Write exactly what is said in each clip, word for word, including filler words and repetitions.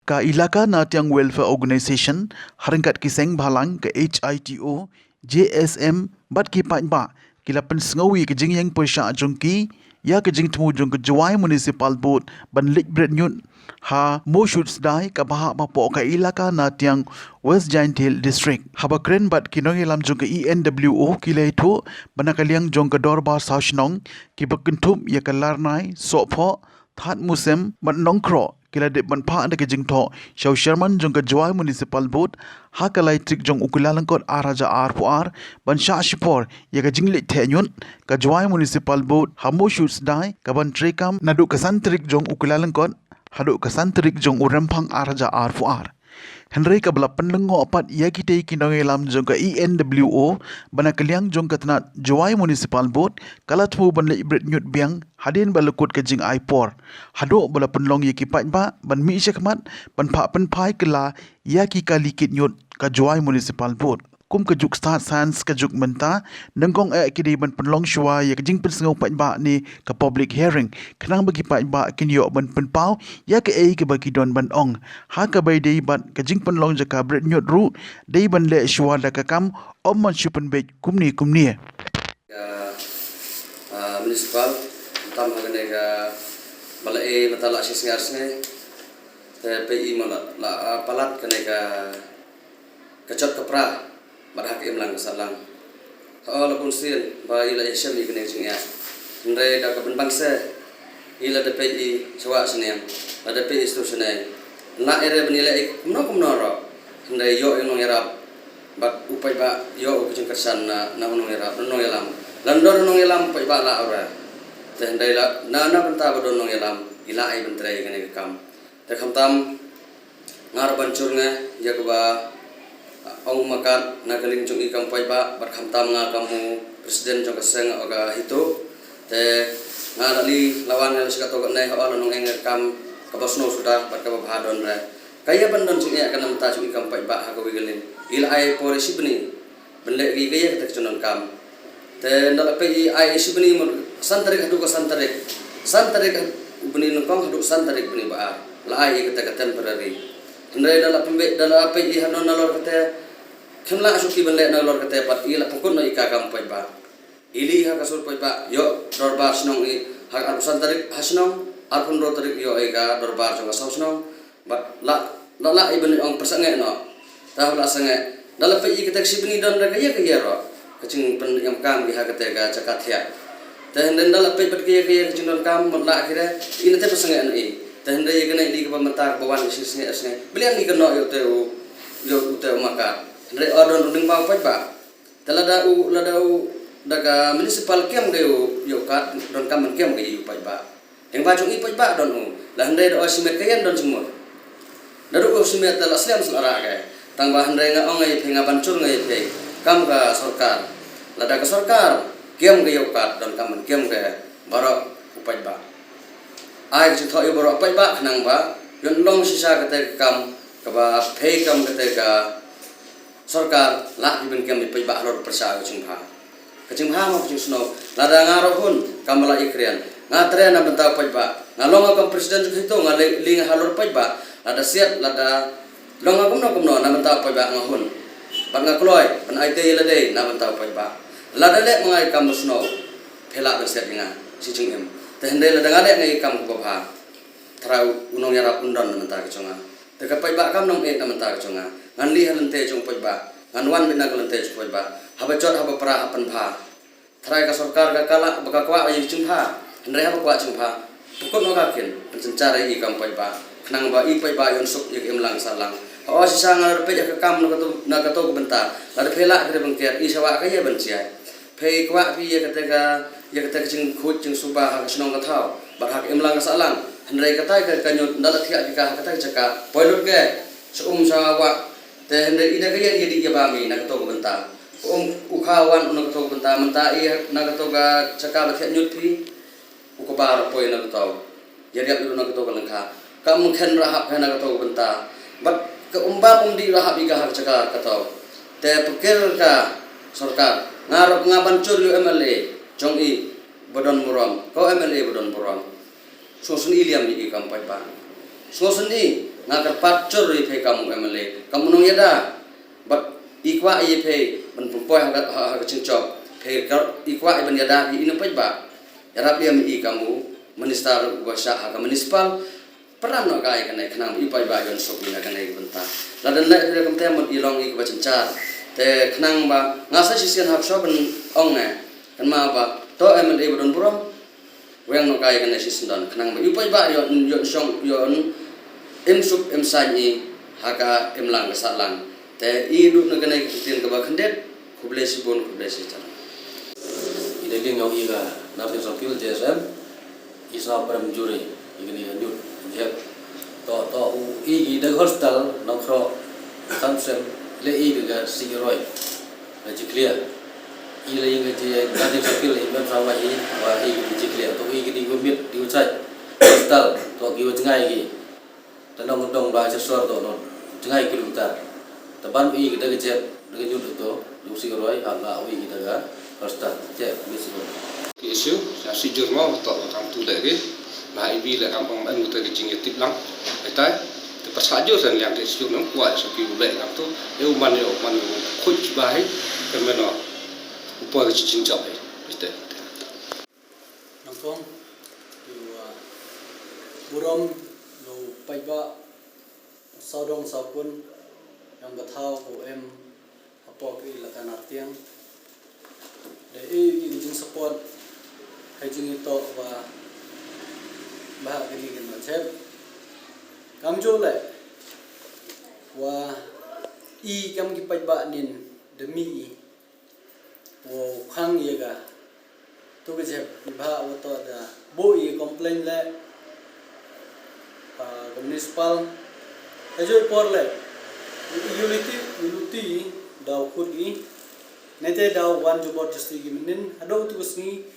Ka Elaka Natiang Welfare Organization, ha ryngkat ki seng bhalang ka H I T O, J S M, bad ki paidbah, ki la pynsngew ïa ka jingïeng pyrshah jong ki ïa ka jingthmu jong ka Jowai Municipal Board ban leit bret ñiut ha Mawshut Sdai, kaba hap hapoh ka Elaka Natiang, West Jaintia Hills District. Haba kren bad ki nongïalam jong ka E N W O, ki la ïathuh ba na ka liang jong ka Dorbar Saw Shnong, kiba kynthup ïa ka Larnai, Sohphoh, Thadmusem bad Nongkhroh, ki la dep ban phah da ka jingthoh sha u Chairman jong ka Jowai Municipal Board ha ka lai tarik jong u Kyllalyngkot ar hajar arphew ar, ban shah shipor ïa ka jingleit theh ñiut ka Jowai Municipal Board ha Mawshut Sdai, kaban treikam naduh ka san tarik jong u Kyllalyngkot haduh ka san tarik jong u Rymphang ar hajar arphew ar. Hynrei kaba la pynlyngngoh pat ïa kitei ki nongïalam jong ka E N W O, ba na ka liang jong ka tnat Jowai Municipal Board, ka la thmu ban leit bret ñiut biang hadien ba la kut ka jingai por, haduh ba la pynlong ïa ki paidbah ban mih shakhmat ban phah pynphai kylla ïa ki kali kit ñiut ka Jowai Municipal Board. Kum ka juk stad science ka juk mynta, nyngkong eh ki dei ban pynlong shuwa ïa ka jingpynsngew paidbah ne ka public hearing, khnang ba ki paidbah kin ïoh ban pynpaw ïa kaei kaba ki don ban ong. Ha kaba ïadei bad ka jingpynlong jaka bret ñiut ruh, dei ban leh shuwa da ka kam, ym ban shu pynbeit kumne kumne. Ka, ah, municipal, tam ha kane kaba la ei mynta la shi sngi ar sngi. Te peit i mo la, la, ah, palat kane ka, ka jot ka pra bad ha ka imlang ka sahlang. Hooid, la bun sien ba i la ïashem ïa kane ka jingeh. Hynrei da ka bynbang se, i la da peit i sha wah sha niang, la da peit i sha tu sha nai, la i re ban i leh i kumno kumno ruh. Hynrei ïoh i nongïarap bad u paidbah ïoh u ka jingkyrshan na, na u nongïarap, na u nongïalam. Lada don u nongïalam, u paidbah lah u re. Te hynrei la, na, na bynta ba don nongïalam, i lah i ban trei ïa kane ka kam. Te khamtam nga ruh ban jur nga ïa kaba, ah, ong u Makar na ka liang jong i kam paidbah, bad khamtam nga kam u president jong ka seng, ah, ka HITO. Te nga da li lawan nga la shi kato katne, hooid, la nongeng ka kam kaba sniew suda bad kaba bha don re. Ka ïa ban don jingeh ka na bynta jong i kam paidbah ha kawei ka liang. I la ai por shi bnai ban leh ïa ka ïa kata ka jingdonkam. Te ynda la peit i ai shi bnai mo, san tarik haduh ka san tarik. San tarik u bnai nyngkong haduh san tarik bnai ba ar. La ai ïa kata ka temporary. Hynrei da la pynbeit, da la peit i haduh nalor kata, khlem lah shuki ban leh nalor kata pat, i la pynkut noh ïa ka kam paidbah. I leit ha ka sur paidbah, ïoh dorbar shnong i ha ka arphew san tarik ha shnong, arphew hynriew tarik ïoh i ka dorbar jong ka saw shnong. Bad la, la, la i ban ong pyrsangeh noh. Te haba la sangeh, da la peit i kata ka shi bnai don re ka ïa ka ïa ruh ka jingpynemkam ki ha kata ka jaka thiah. Te hynrei da la peit bad ka ïa ka ïa ka jingdonkam, mut la ki re, i na te pyrsangeh noh i. Te hynrei ïa kane i dei kaba mynta kaba wan ka shi sngi ar sngi. Belian i ka noh ïa u te u, ïa u te u Makar. Hynrei o don u nongbaw paidbah. Te lada u, lada u, da ka municipal kem ka ïa u, ïa u kad, donkam ban kem ka ïa u paidbah. Tang ba jong i paidbah don u, la hynrei da u shimet ka ïa don jingmut. Naduh u shimet te la slem slem ra ka. Tang ba hynrei nga ong ïa phi, nga ban jur nga ïa phi, kam ka sorkar. Lada ka sorkar kem ka ïa u kad, donkam ban kem ka baroh u paidbah. Ai ka jingthoh ïa baroh u paidbah khnang ba ïoh long shisha kata ka kam kaba phi kam kata ka sorkar, lah ki ban kem ïa paidbah halor pyrshah ka jingbha. Ka jingbha mo ka jingsniew. Lada nga ruh hun, kam ba la i kren, nga trei na bynta u paidbah. Nga long nga kam president jong HITO, nga leh, leh nga halor paidbah. Lada siat, lada long nga kumno kumno na bynta u paidbah nga hun. Bad nga kloi ban aiti ïa lade na bynta u paidbah. Lada leh ma nga i kam ba sniew, phi lah ban siat ïa nga shi jingim. Te hynrei lada nga leh nga i kam kaba bha, trai u nongïarap un don na bynta ka jong nga. Te ka paidbah kam nang eh na bynta ka jong nga. Ngan leit ha lynti jong paidbah, ngan wan beit na ka lynti jong paidbah. Haba jot haba pra ha pynbha. Trai ka sorkar ka, ka lah ba ka kwah ïa ka jingbha. Hynrei haba kwah jingbha, pynkut noh ka kin, pynsynshar ïa i kam paidbah, khnang ba i paidbah ïoh suk ïa ka imlang sahlang. Hooid, shisha nga la peit ïa ka kam na kato, na kato ka bynta. Lada phi lah ki ban ker, i sha wah ka ïa ban jia. Phi kwah phi ïa kata ka, ïa kata ka jingkhuid jingsuba ha ka shnong ka thaw bad ha ka imlang ka sahlang. Hynrei kata ka, ka ñiut ynda la thiah phi ka ha kata ka jaka, poi lut ka sha um sha wah. Te hynrei i da ka ïa, ïa dih ïa bam i na kato ka bynta. Ka um u kha wan na kato ka bynta, mynta i na kato ka jaka ba thiah ñiut phi, u kaba ruh poi na kato. Ïa riap ïa ruh na kato ka lyngkha. Kam khen ruh hap ka na kato ka bynta. Bad ka um bam um dih ruh hap ïa ka ha ka jaka kato. Te pyrkhat ka sorkar. Nga ruh nga ban jur ïa u M L A jong i ba don burom. Ko M L A ba don burom. Sngewsynei liam ïa i kam paidbah. Sngewsynei. Nga kyrpad jur ïa phi kam u M L A, kam u nongïada. Bad i kwah ïa phi ban pynpoi ha ka, ha, ha ka jingjop. Phi ka, i kwah ïa ban ïada ïa i nongpaidbah. Ïarap ïa i kam u minister uba shah ha ka municipal. Pynran noh ka ïa kane khnang i paidbah i ban suk ïa kane ka bynta. Lada leh phi da kumta mut i long i kaba jynjar. Te khnang ba nga sa shisien hap shuwa ban ong ne. Kynmaw ba to M L A ba don burom. Weng noh ka ïa kane shisyndon khnang ba ïa u paidbah ïoh, ïoh shong ïoh im suk im saiñ i ha ka imlang ka sahlang. Te i duh na kane ka ktien kaba khyndiat. Khublei shibun, khublei shihajar. I dei ïa i ka North East Appeal J S M. I sngap prem juri i kane ka ñiut jep. To to u i ki da hostel nongkhro. Samsem le i ka si roi. Na jiklia. I la ïing ka ji, na jing sakil i mem sawa i, wa i ka jiklia. To i ka di wamit, di wachai. Tal, to ki wajngai ki. Ta nong dong ba cha sor to no. Jngai kilometer. Ta ban i ka daga jet, daga nyut to, du si roi, ha la i ka daga hostel. Jet, mi si roi. Ki issue, sa si jur mo, to kam tu le ki. Na i bi le kam ong en ta ki jing ya tip lang. Ai tai. Te pas ka jur san yang ki issue nang kuat sa ki u le kam tu. E u man yo, man yo, khuj ba hi. Kan meno. Upoi ka jing jop hi. Ite. Nangkong, ïa u, uh, burom, ïa u paidbah, sawdong sawkun, ïa ka thaw, u em, hapoh ka ïa la ka nar tiang. Da ïa, ïa ka jingsupport, ha jingïatoh ba, ba ha kane ka nongjep. Kam ju leh, wa i kam ki paidbah nin, da mih i. Wow khang ïa ka. Tu ka jep, ba wa to da. Bo i complain le. Ah, ka municipal. Ka joi por le. Ïa luti, ïa luti, daw khut i. Nete daw wan jubor justi ki menin. Hado tu ka sngi.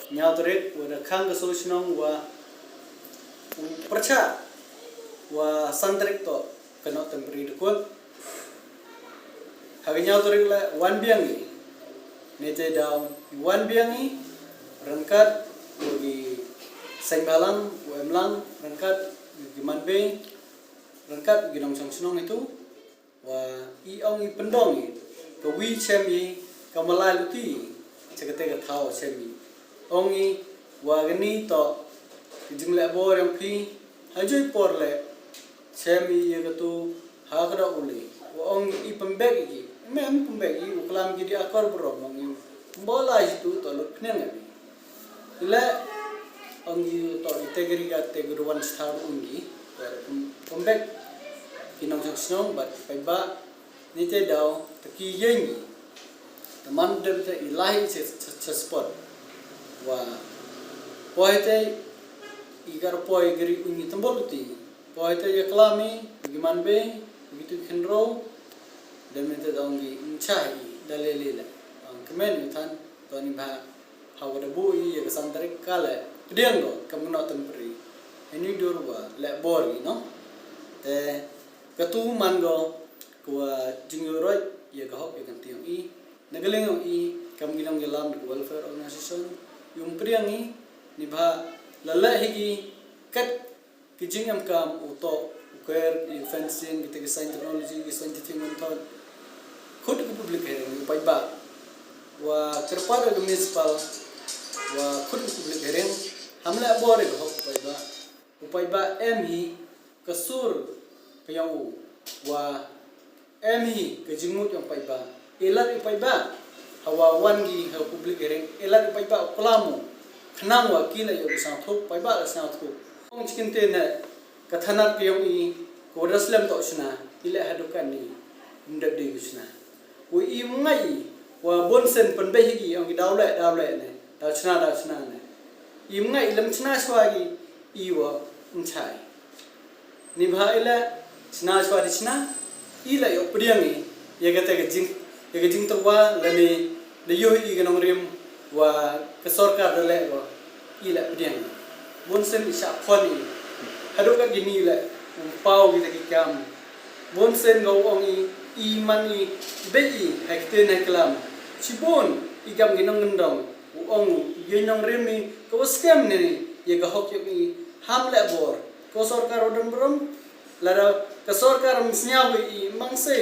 Ñiaw tarik, wa da khang ka soi shnong wa. Pyrcha. Wa san tarik to. Ka nok temporary da khut. Ha ka ñiaw tarik le wan biang i. Nete daw wan biang i. Ryngkat u ki seng balang, u emlang, ryngkat u ki manbei, ryngkat u ki nongchong chnong itu. Wa i ong i pyndong i. Ka wi chem i, ka malai luti i. Cha kate ka thaw chem i. Ong i, wa kani to, ki jingleh bor yang phi, ha joi por le, chem i ya katu, ha ka da u lei. Wa ong i pembek i ki. Me em pembek i, u klam ki di akor bro, ong i. Mbola i tu, to lut pneng i. Le, ong i to i tegeri ka tegeru wan star ong i. To pembek, ki nongchong chnong, bad ki paidbah, Nite daw, te ki ïeng i. Te man dem te i lahi che, che, che spot. Wa, poi te i kar poi gari u ngi tembol ti. Poi te ya klami, u ngi man be, u ngi tu khenro. Dem te dong i nchah i, da le le le. Ang kemen i than, to ni ba, ha wa da bu i, ya ka san tarik ka le. Pdiang do, kam no tempri. Ini dur wa, le bor i, no? Te, Katu man ko, ko, uh, jingïaroit, ïa ka hok, ïa ka tiang i. Na ka liang i, kam ki nongïalam, ka welfare organization, ïa um pdiang i, ni ba, la leh hi ki, kat, ki jingem kam, u to, u ker, i fencing, kita ki science technology, ki scientific method. Khut ka public hearing, u paidbah. Wa kyrpad ka municipal, wa khut ka public hearing, ham leh bor ka hok u paidbah. U paidbah em hi, ka sur ka yong u, wa em hi ka jingmut yong paidbah. Elat i paidbah, hawa wan gi ha public hearing, elat i paidbah u klam u, khnang wa ki la yong sngewthuh, paidbah la sngewthuh. Ong chikin te ne, ka thanat ka yong i, ka wa da slem to shna, i le ha dukan ni, um dep de shna. Wa i mngai i, wa bun sen pynbeh i ki, ong ki daw leh, daw leh ne, daw chna, daw chna ne. I mngai i lem chna shwa ki, i wa mchai. Ni bha i le, chna shwa di chna, i le yok pdiang i, ya kata ka jing, ya ka jing terwa, la ni, da yoh i ka nongrim, wa ka sorkar da leh wa, i le pdiang i. Bun sen i shah phon i, hadok ka gini le, um pau kita ki kam, Bun sen nga u ong i, i man i, beh i, ha kten ha klam. Chibun, i kam ki nongkyndong, u ong u, i nongrim i, ka wa skhem ne, ya ka hok yok i, ham leh bor, ka sorkar wa don burom, Lada ka sorkar ym sñiaw ïa i, mang se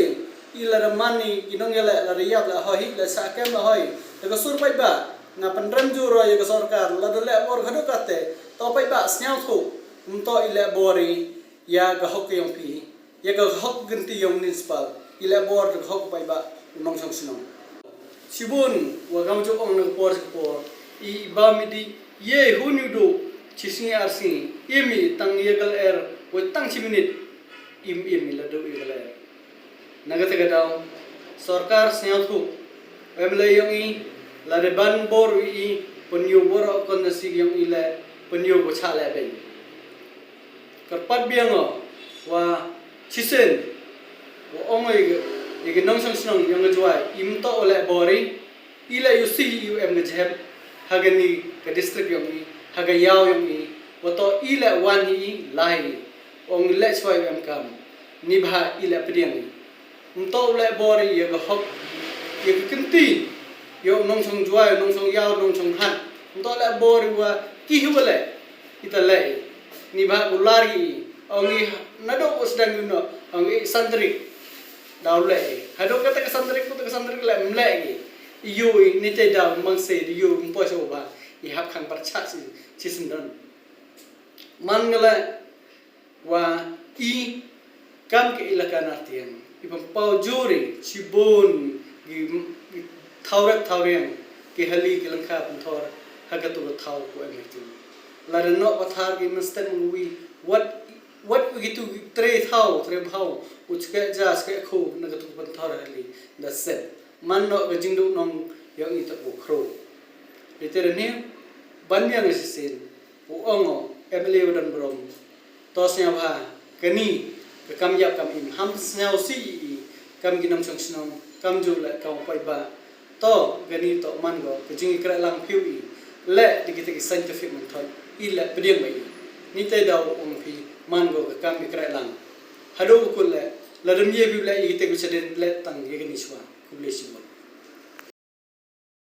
i, lada man i ki nongïaleh, lada ïap la hoi, la sah kem la hoi. Da ka sur paidbah nga pynrem jur ïa ka sorkar, lada leh bor haduh katte, to paidbah sñiawthuh, ym to i leh bor i ïa ka hok ka yong phi, ïa ka hok kynti yong municipal, i leh bor da ka hok paidbah u nongshong shnong. Shibun wa kam ju ong na ka por shi ka por, i ba mi di ye hun yu du chi sngi ar sngi, i mi tang ïa ka lyer, wa tang chi minit, im im i la du ïa ka lyer. Na kata ka daw, sorkar sñiawthuh, em le yong i, lada ban bor i, pynïoh bor o kon na si yong i le, pynïoh ko cha le beng. Kyrpad biang o, wa chisien, wa ong ïa ki nongshong shnong yong ka Jowai, im to o leh bor i, i leh yu si yu em ka jhep, ha kani ka district yong i, ha ka yaw yong i, wa to i leh wan i, lai i, ong leh chwa yu em kam, ni bha i leh pdiang i. Ym to leh bor i ïa ka hok, ïa ka kynti, ïa u nongshong Jowai, u nongshong yaw, u nongshong hat. Ym to leh bor i wa ki hu leh, i ta leh i. Ni bha u lar i, ong i na do u sdang yu no, ong i san tarik. Daw leh i. Haduh kata ka san tarik, kata ka san tarik leh ym leh i. I yu i, ni te daw, mang se, di yu, ym poi sha u bha. I hap khang par chat si, si sendon. Man nga leh, wa i kam ka ilaka Nartiang. I pynpaw jur i, shibun, ki, ki thaw rep thaw riang, ki hali ki lyngkha pynthor, ha katu ka thaw ko em hatu. Lada noh pathar ki mynstep mwi, wat, wat kitu ki tre thaw, tre bhaw, u chke ja, chke khu, na katu ka pynthor hali, da set. Man noh ka jingduk nong, yong i ta u khro. Lite da ni, ban biang shisien, u ong o, M L A u don brom. To sñiaw bha, kani, ka kam ïap kam im, ham sñiaw si i, kam ki nongshong shnong, kam ju leh kam u paidbah. To, kani to man ko, ka jingïakren lang phi u i, leh di kita ki scientific method, i leh pdiang ba i. Ni te daw ong phi, man ko ka kam ïakren lang. Haduh u kut leh, lada ym ye phi leh, i kita ki chadien leh tang, ïa kani chwa, khublei shibun.